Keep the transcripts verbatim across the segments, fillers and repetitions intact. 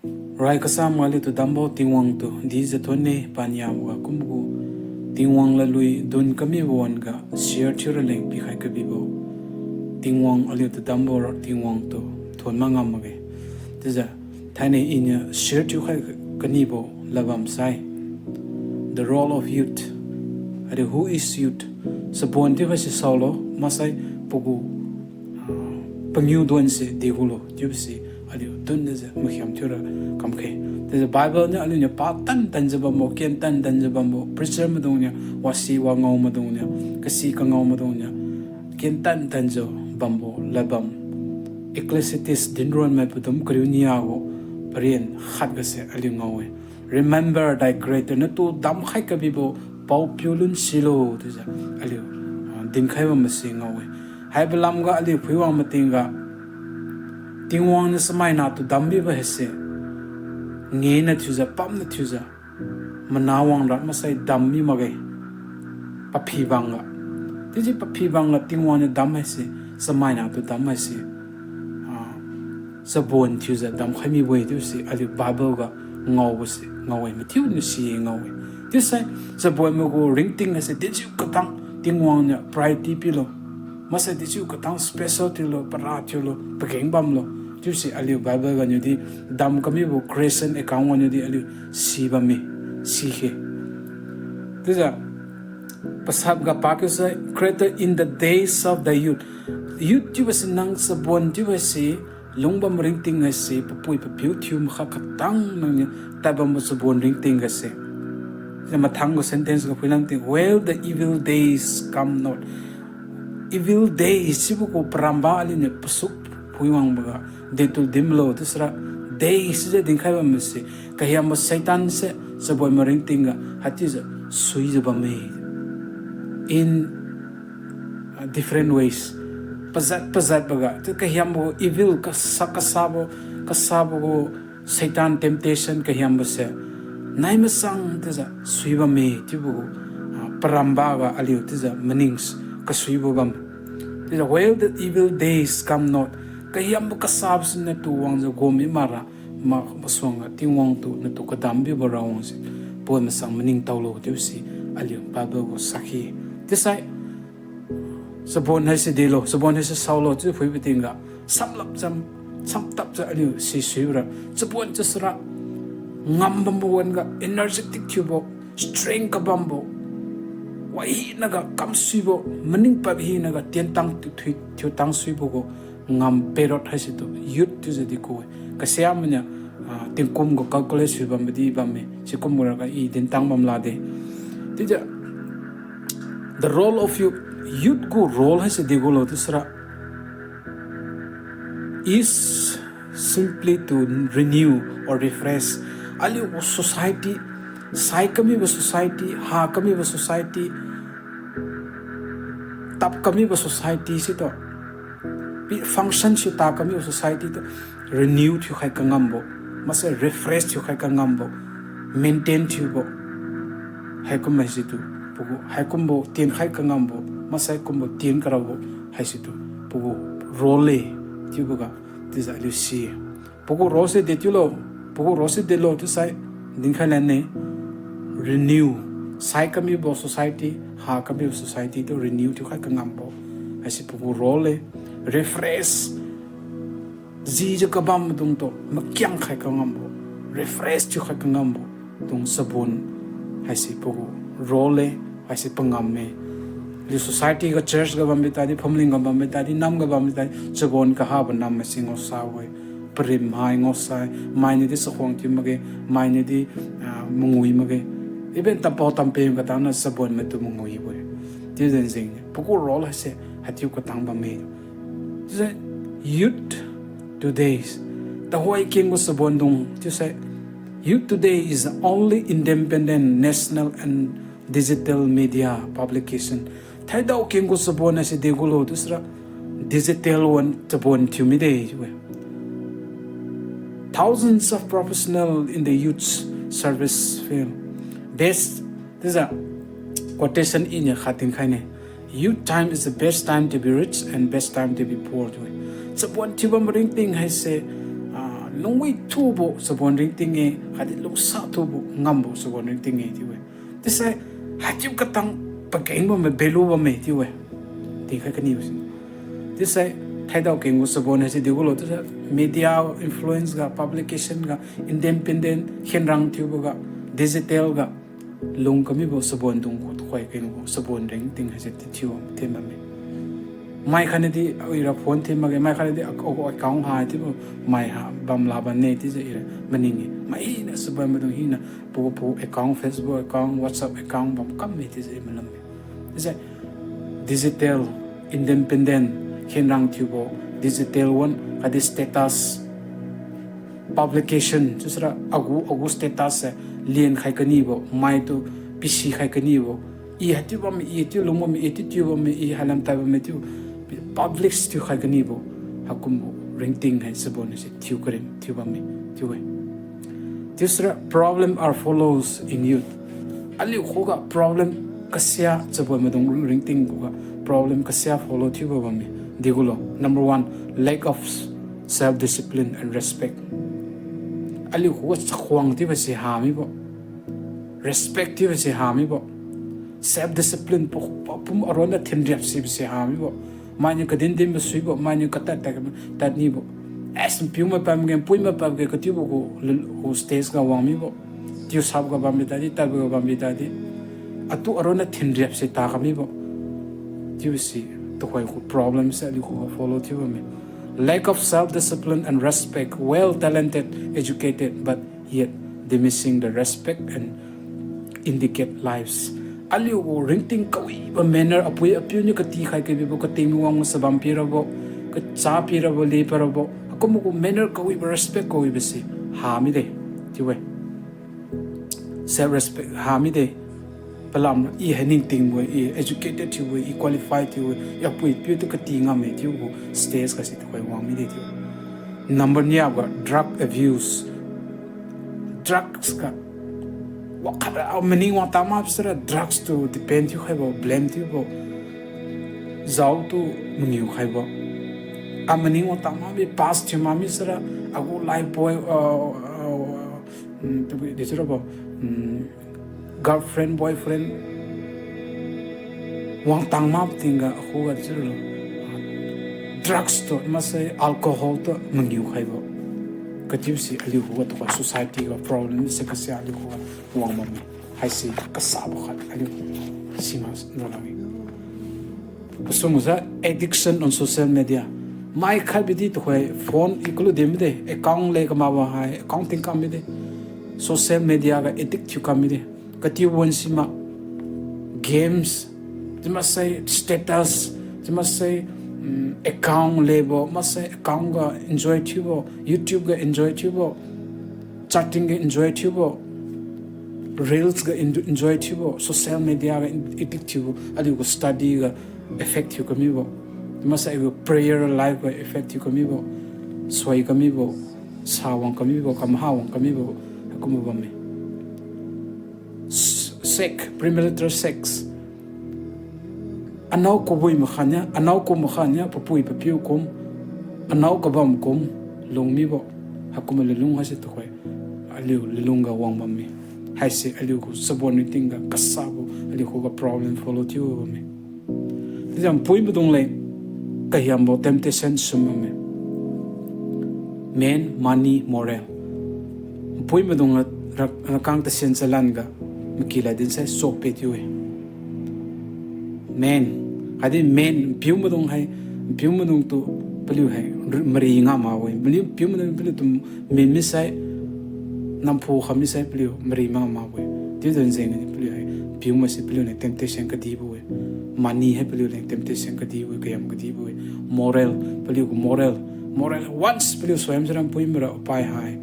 Rai kasam aliutu dambo Tingwang tu dijiu thuonne paniaboga kumbo gu Tingwang ladlui dun kamibo wan-ga share thiura leng pikhai kabibo Tingwang aliutu dambo ra Tingwang tu thuon ma ngam makge. Chiujiu thainai iniu share thiukhai kanibo ladbam sai the role of youth. Aliu who is youth? Chabon chiubo se saolo, maksai pagu ah, pangiu duan se degu lo chiubo se aliu dun jiu makhiam thiura kamkhe. Chiujiu Bible niu aliuniu pa tan tanjiu bambo, ken tan tanjiu bambo, preacher maidungniu, wasi wangao maidungniu, kasi kangao maidungniu, ken tan tanjiu bambo ladbam Ecclesiastes dinronmai padum kariu nia gu paren khat gase aliu ngao-e. Remember thy Creator, natu damkhai kabibo paopiu lun silo chiujiu aliu ah, dinkhai bam masi ngao-e. Haibo lamga aliu phuiwang matingga Tingwang niu chamaina tu dambibo haise ngena thiujiu, pamna thiujiu, mana wangra maksai dammi makge. Paphi bangga, chiujiu paphi bangga Tingwang niu dam haise, chamaina tu dam haise ah, chabon thiujiu damkhai mibo-e chiubo se aliu Bible ga ngaobo se ngao-e, mathiuniu si-e ngao-e. Chiusai chabon mai gu ringting haise dechiu katang Tingwang niu priority pilo, maksai dechiu katang special thiulo, para thiulo, pageng bamlo chiubo se aliu Bible ganiudi dam kamibo creation account ganiudi aliu si bamme, sikhe. Chiujiu pasap ga pakiu sai, Creator, in the days of thy youth. Youth chiubo se nang chabon chiubo se, lungbam ringting haise papui papiu thiu makha katang nangniu tadbambo chabon ringting gase. Chiujiu mathang gu sentence ga phuilan ting, while the evil days come not. Evil days chiubo gu paramba aliuniu pasuk phuiwangboga detu dinlo chiusara, days chiujiu dinkhai bam mase kahiambo Satan se chabon mai ringting ga haichiujiu suijiu bamme in ah, different ways. Pajat pajatboga chiu kahiambo evil kasa kasabo, kasabo gu Satan temptation kahiambo se nai masang chiujiu sui bamme chiubo gu ah, paramba ga aliu chiujiu maning kasuibo bam. Chiujiu while the evil days come not, kahiambo kasabo siniu natu wangjiu gommi makra ma masuangga Tingwang tu natu kadam bibo rawang se poi masang maningtaolo chiubo se aliu Bible gu sakhi. Chiusai chabon haise delo, chabon haise saolo chiu phuibo tingga samlap cham, samtapjiu aliu si suibo ra, chabon chiusara ngam bambo wan-ga energetic thiubo, strength kabambo, wahinaga kamsuibo, maning pad hinaga tientang thiu, thiu, thiutang suibo gu ngam period haisitu youth chiujiu di ku-e. Kasiamainiu ah, tingkum gu calculate sui bambo di bamme, sikum gu raga i dintang bam lade. Chiujiu the role of youth, youth gu role haise degulo chiusara is simply to renew or refresh. Aliu gu society, sai kamibo society, ha kamibo society, tap kamibo society situ, pi function siu ta kamibo society tu renew thiukhai kangambo, maksai refresh thiukhai kangambo, maintain thiubo, haikum haisitu pagu, haikumbo tienkhai kangambo, maksai kumbo tien karabo haisitu pagu role-e chiuboga chiujiu aliu si-e. Pagu role se de chiulo, pagu role se delo chiusai dinkhai lanne, renew, sai kamibo society, ha kamibo society tu renew thiukhai kangambo haise pagu role-e. Refresh, jijiu kabammaidungtu makiang khai kangambo, refresh thiukhai kangambo dung chabon haise pagu role-e, haise pangamme. Aliu society ga, church ga bambi tadi, phumling ga bambi tadi, nam ga bambi tadi, chabon kahabo nam haise ngaosa-e. Parim hai ngaosai, mainiudi chakhuang thiu makge, mainiudi ah, mangui makge. Even tampao tampem katangna chabon maitu manguibo-e. Chiujiu jeng pagu role haise haichiu katang bamme. Chiujiu youth today, tuhoi keng gu chaboндung chiusai, youth today is the only independent national and digital media publication. Thaidao keng gu chabon haise degulo chiusara digital wan chabon thiu mide chiu-e. Thousands of professional in the youth service field. Best, chiujiu quotation iniu khat dinkhaine. Youth time is the best time to be rich and best time to be poor chiu-e. Chabon thiubam ringting haise ah, Lungwi thubo chabon ringting-e, khatdi lungsa thubo ngambo chabon ringting-e chiu-e. Chiusai, haichiu katang pageng bamme, belu bamme chiu-e. Tingkhai kanibo si. Chiusai, thaidao kengbo chabon haise degu lo chiusai, media influence ga, publication ga, independent, khenrang thiubo ga, digital ga, lung kamibo chabon dung gu tuhoi kengbo chabon ringting haise ti thiu them bamme. Mai khatnadi ira phone them makge, mai khatnadi ak-, ak-, account ha chiubo mai ha bam la bam ne chiujiu ira maning-e. Mai hina chabon maidung hina pu pu account, Facebook account, WhatsApp account bam kamme chiujiu i malam-e. Chiusai digital independent khenrang thiubo digital wan khatdi status publication chiusira agu agu status se lienkhai kanibo mai tu pisikhai kanibo. I haichiu bamme, i chiu lung bamme, i chiu chiu bamme, i hailam tai bamme chiu publish thiukhai kanibo. Haikumbo ringting hai chabon haise thiu karim thiu bamme chiu-e. Chiusira problem are follows in youth. Aliu khuga problem kasia chabon maidung ringting khuga problem kasia follow thiubo bamme. Degu lo, number one, lack of self discipline and respect. Aliu khuga chakhuang chiubo si ha mibo. Respect chiubo si ha mibo. Self discipline pu, pu, pum aronna thinriap sibo si ha mibo. Mainiu kadin din masuibo, mainiu katad tad, tad nibo. As npiu mai pamge, npui mai pamge, katiubo gu, gu stage ga wang mibo. Tiu sap ga bambi tadi, tadbo ga bambi tadi. Atu aronna thinriap si ta kamibo. Chiubo si, tuhoi gu problem se aliu khuga follow thiu bamme. Lack of self-discipline and respect, well talented, educated, but yet diminishing the respect and indicate lives. Aliu gu ringting kawibo manner apui apiu niu katikhai kabibo, kating wang chabam pirabo, kacha pirabo, le parabo. Akumbo gu manner kawibo, respect kawibo si ha mide. Chiu-e. Self respect ha mide. Palam i hai ningtingbo-e, i educated thiubo-e, i qualified thiubo-e, i apui piu tu kati ngamme chiubo stage ga si tuhoi wang mide chiu. Number nia ga drug abuse. Drugs ga wakhat ra maning wang tama sira drugs tu depend thiu khaibo, blame thiubo. Zao tu mangiu khaibo. A maning wang tama mi pass thiu ma mi sira agu life boy, uh, uh, um, tu di sira bo, um, girlfriend, boyfriend wang tang ma tingga akhuga chiulo. Drugs tu, maksai alcohol tu mangiu khaibo. Kachiu si aliu khuga tuhoi society ga problem se kasia aliu khuga wang bamme. Haisi kasabo khat aliu simak ralangge. Pasum sa addiction on social media. Mai khat bidi tuhoi phone i kalu din mide, account le kamakbo hai, account tingkam mide. Social media ga addict thiu kam mide. Katiubo wan sima games, chiu maksai status, chiu maksai, mm, account lebo, maksai account ga enjoy thiubo, YouTube ga enjoy thiubo, chatting ga enjoy thiubo, reels ga en-, enjoy thiubo, social media ga en-, addict thiubo, aliu gu study ga effect thiu kamibo, chiu maksai aliu gu prayer life ga effect thiu kamibo, soi kamibo, sa wang kamibo, kamha wang kamibo, haikumbo bamme. S-, sex, premarital sex. Anao kabui makhanya, anao kum makhanya, papui papiu kum, anao kabam kum, lung mibo, haikumbo lulung haise tuhoi aliu lulung ga wang bamme. Haise aliu gu chabon ringting ga kasabo, aliu khuga problem follow thiu bamme. Chiujiu npui maidung leng kahiambo temptation sum bamme. Men, money, moral. Npui maidung ra-, ra-, rakang tasian chalan ga maky lad din sai chope chiu-e. Men, khatdi men, npiu maidung hai, npiu maidung tu paliu hai, r-, mari ngam makbo-e. Paliu, npiu maidung paliu tu men misai, namphu kha misai paliu mari ngam makbo-e. Chiudan jengniu paliu hai, npiu maise paliu niu temptation kadibo-e. Money hai paliu leng temptation kadibo-e, kahiam kadibo-e. Moral, paliu gu moral. Moral once paliu suam sira npui maira pai hai,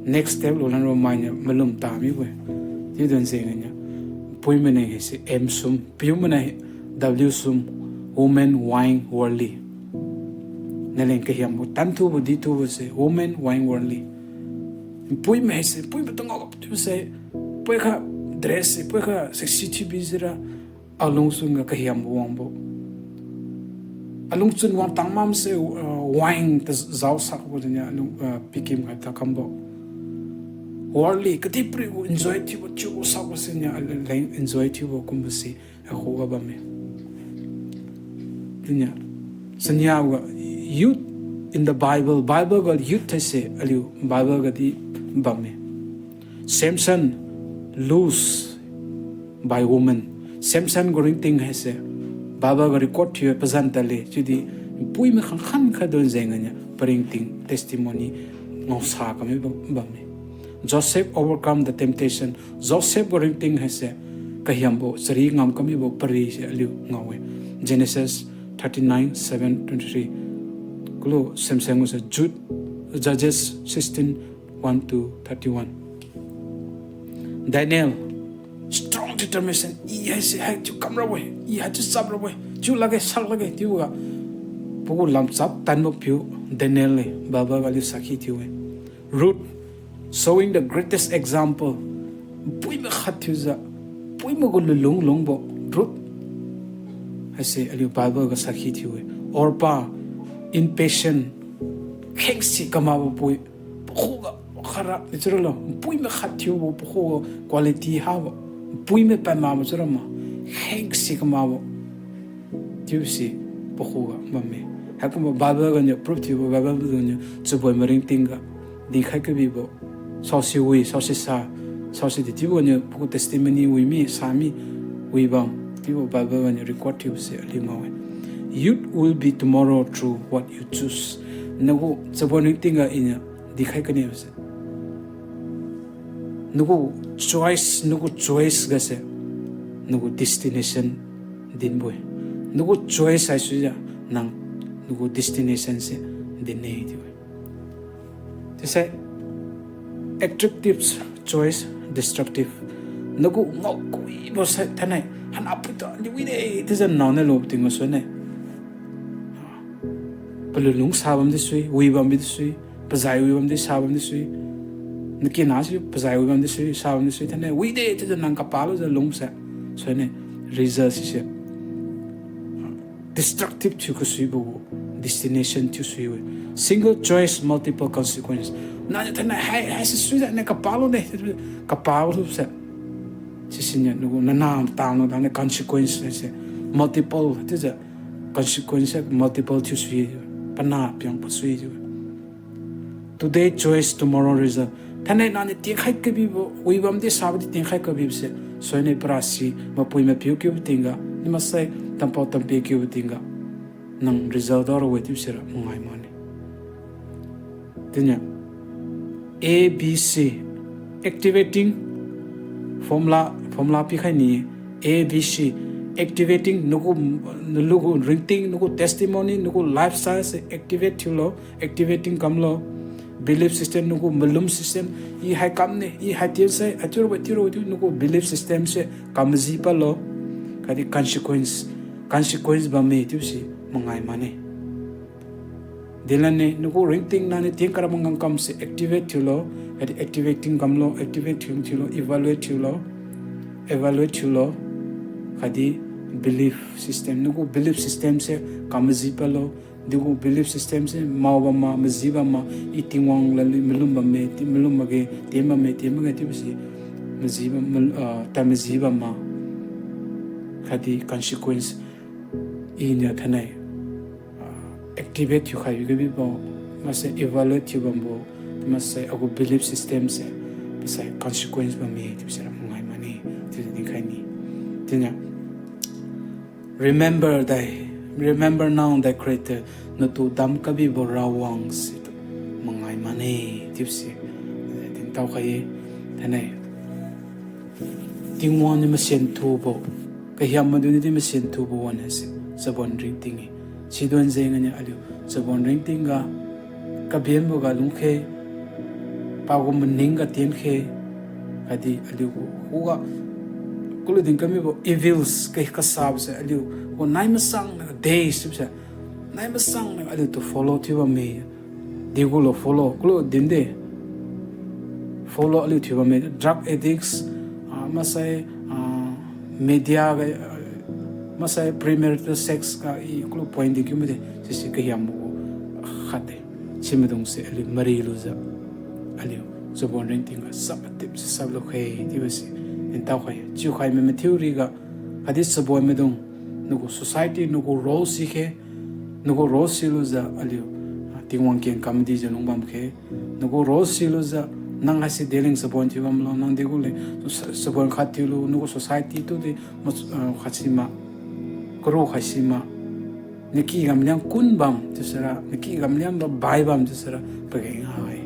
next step lulan ra mainiu malum ta mibo-e. Chiudan jengniu npui mainiu haise M sum, piu mainiu W sum, women, wine, worldly. Naleng kahiambo tanthubo dithubo se women, wine, worldly. Npui mai haise, npui maidung ga chiu se, poikha dress se, poikha sexy thiubi sira, alungchun ga kahiambo wangbo. Alungchun wang tang makse, uh, wine ta zao sakbo jiniu aliu, ah, pikim khai ta kambo. Worldly, kadihpiri gu enjoy thiubo, chiubo sakbo siniu aliu leng enjoy thiubo kumbo si akhuga bamme. Chiuniu, siniu ga youth in the Bible, Bible ga youth haise aliu Bible ga di bamme. Samson loosed by woman. Samson gu ringting haise Bible ga record thiu pazan tadle, chiudi puimai khangkhan khatdon jeng ganiu paringting testimony ngaosa kami bam, bamme. Joseph overcome the temptation. Joseph gu ringting haise kahiambo, chari ngam kamibo pari se aliu ngao-e. Genesis thirty-nine, seven, twenty-three. Kulu Samson gu se Jude, Judges sixteen, one to thirty-one. Daniel, strong determination, i haise hai chiu kam rabo-e, i hai chiu chap rabo-e, chiu lakge, sak lakge, chiuga pagu lamchap tanbo piu Daniel le, Bible ga aliu sakhi thiu-e. Ruth, showing the greatest example. Puimai khat thiujiu, puimai gu lulung lungbo Ruth haise aliu Bible ga sakhi thiu-e. Orpah, impatient, khengsi kamakbo pui, pakhuga khara, di chiuralo, puimai khat thiubo pakhuga quality habo, puimai pad makbo chiura ma, khengsi kamakbo. Chiubo si pakhuga bamme. Haikumbo Bible ganiu proof thiubo, Bible ganiu chabon maringting ga dinkhai kabibo. Saosi wi, saosi sa, saosi di chiubo ganiu pagu testimony wi mi, sa mi, wi bam, chiubo Bible ganiu record thiubo se aliu ngao-e. Youth will be tomorrow through what you choose. Nagu chabon ringting ga iniu dinkhai kanibo se, nagu choice, nagu choice ga se nagu destination dinbo-e. Nagu choice haisuijiu nang nagu destination se dinne chiu-e. Chiusai attractive choice destructive. Nagu ngaokuibo sai thainai hana phuita aliu wide chiujiu nao nai lubo tingga suine, palulung sa bam di sui, wi bam di sui, pazai wi bam di, sa bam di sui. Nakina si pazai wi bam di sui, sa bam di sui, thainai wide chiujiu nang kapalujiu lungse, suine result sise destructive thiu kasuibo gu destination thiu sui-e. Single choice, multiple consequence. Naniu thainai hai, haise suijiu ne kapalu de, kapalu se. Sisiniu nagu nana tanglu dane consequence haise multiple chiujiu, consequence se multiple thiu sui-e, pana piang pasui chiu-e. Today choice, tomorrow result. Thainai naniu tienkhai kabibo, wi bam di sabo di tienkhai kabibo se, suine parasi mapui mapiu kiubo tingga, nimaksai tampao tampe kiubo tingga, nang result daora-e chiubo sira mangai mane. Chiuniu A B C, activating formula, formula pikhai ni. A B C, activating nagu, nalugu ringting, nagu testimony, nagu lifestyle se activate thiulo, activating kamlo. Belief system, nagu malum system, i hai kamne, i hai tiensai, achiu rabo, chiu rabo chiu nagu belief system se kamaji padlo. Khatdi consequence, consequence bamme chiubo si mangai mane. Dinlane nagu ringting naniu tien karabo ngam kamse activate thiulo, khatdi activating kamlo, activate thiu thiulo, evaluate thiulo, evaluate thiulo, khatdi belief system, nagu belief system se kamaji padlo, nagu belief system se mao bam ma, maji bam ma, i Tingwang ladli malum bamme, ti malum makge, tien bamme, tien makge chiubo si maji bam, mal-, ah, tad maji bam ma, khatdi consequence iniu thainai, ah, activate thiukhai kabibo, maksai evaluate thiu bambo, maksai agu belief system se, maksai consequence bamme chiubo sira mangai mane, chiujiu dinkhai ni. Chiuniu Remember thy, remember now thy Creator, natu dam kabibo Rawang situ mangai mane chiubo si dintao khai-e. Thainai Tingwang niu masen thubo, kahiam maduni di masen thubo wan haise chabon ringting-e. Sidon jengniu aliu chabon ringting ga, kabenbo ga lungkhe, pagu maning ga tienkhe, khatdi aliu gu khuga, kulu din kamibo evils ka, kasabo se aliu gu nai masang na days se, nai masang na aliutu follow thiu bamme. Degu lo follow, kulu din de follow aliu thiu bamme, drug addicts, ah, maksai, ah, media ga, ah, maksai premarital sex ga i kulu point di kiu mide, sisi kahiambo gu, ah, khat de. Simaidungse aliu mari lujiu, aliu chabon ringting ga sap matip si sap lukhe chiubo si ntao khai. Chiukhai mai mathiu riga, khatdi chabon maidung, nagu society, nagu role si khe, nagu role si lujiu aliu, ah, Tingwang keng kam dijiu lungbam khe, nagu role si lujiu, nang haise deling chabon thiu bamlo, nang degu leng, sa-, chabon khat thiulu, nagu society tudi, mas-, ah, khat si ma, karu khai si ma, naky ga maliang kun bam chiusira, naky ga maliang ba bai bam chiusira, pageng hai.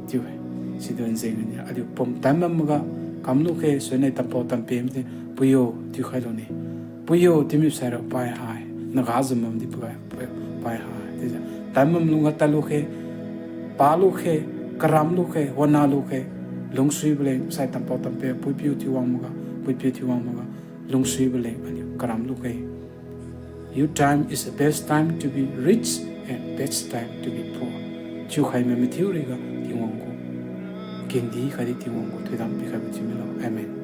Chiu-e. Sidu nzeng nia, aliu pum tan bam ga, kam lukhe, suinai tampao tampe mdi, puiyo, chiu khai lune. Puiyo, chiumi saira pai hai. Naga jam bamdi pai, pai, pai hai. Chiujiu, tan bam lungga tad lukhe, pa lukhe, karam lukhe, wana lukhe, lungsuibo leng, sai tampao tampe, puipiu thiu wang maga, puipiu thiu wang maga, lungsuibo leng, aliu karam lukhe. Your time is the best time to be rich and best time to be poor. Chiukhai mai mathiu riga Tingwang gu kengdi khatdi Tingwang gu thoidam pikhaibo thiu milo. Amen.